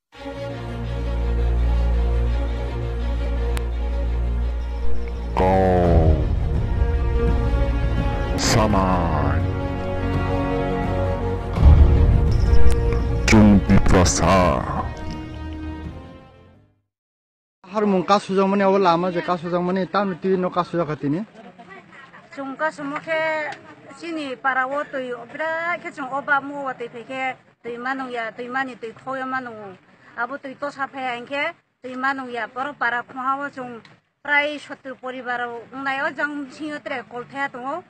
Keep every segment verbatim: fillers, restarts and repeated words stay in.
Kok sanai. Chwng Tiprasa. Harmung kasu jangmani, abo lama je kasu jangmani, tamni twi no kasu jakha tini. Chwng kasumokhe chini para o twi birat khe chwng o bap mu o twi phaikhe twi manung ya, twi mani twi khogya manung. Abo twi tosa phaiya hinkhe twi manung ya, borok para khungha o chwng prai sottur poribar rok wngnai o jang bisingo tere kol thaya tongo.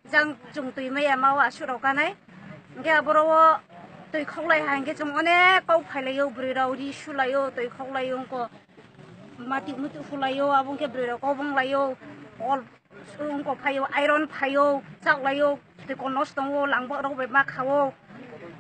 Jang chwng twi maya ma o aswk rok kanai. Hinkhe aboro o twi khoklai ha hinkhe chwng onek kok phailaio, bwrwi rok ri sulaio, twi khoklaio wngkha. Mati mutu hulaio, abo hinkhe bwrwi rok kobong laio, kol wngkha phaio, iron phaio, chaklaio, twi kol nosto tongo, langbok rok bai ma khao,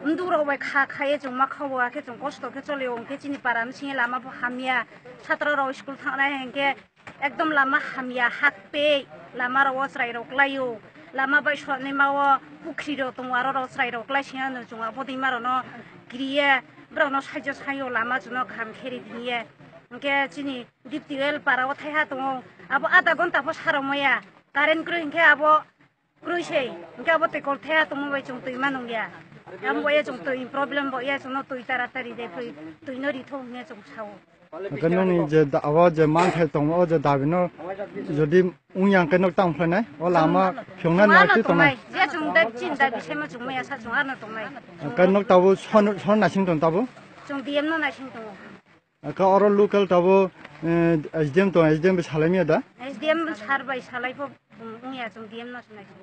mduk rok bai kha khaye chwng ma khao, akhe chwng kosto khe cholio, hinkhe chini para bisingo lama bo hamya, satra rok school thangnai hinkhe, ekdom lama hamya, hakpei, lama rok o chwrai rok klaio, lama bai swnai ma o pukhri rok tongo, aro rok chwrai rok klai singya no chwng abo twi ma rok no kiriye, borok no saijo saio lama chwng no kaham khe ri tiniye. Hinkhe chini D P L para o thaiha tongo, abo adha gonta pho sarok maya, current kwrwi hinkhe abo Kwrwi se, hinkhe abo twi kol thaya tongma bai chwng twi ma nung ya. Amo bai ya chwng twi problem bo ya chwngno twi tara tari de phai twi no ri thung hinkhe chwng sao. Hwnkhe nini je da-, abo je manthai tongma o je dabi no jodi wng ya hwnkhe nok tamo khlainai? O lama phiyokna nai twi tongnai. Je chwng da chin dabi se ma chwng ma ya sa chwng arno tongnai. Hwnkhe nok tabo son, son naising tong tabo? Chwng D M no naising tongo. Ka oro local tabo, eh, S D M tong, S D M bai salai maya da? S D M sir bai salai pho, um, wngya chwng D M no swngnaising.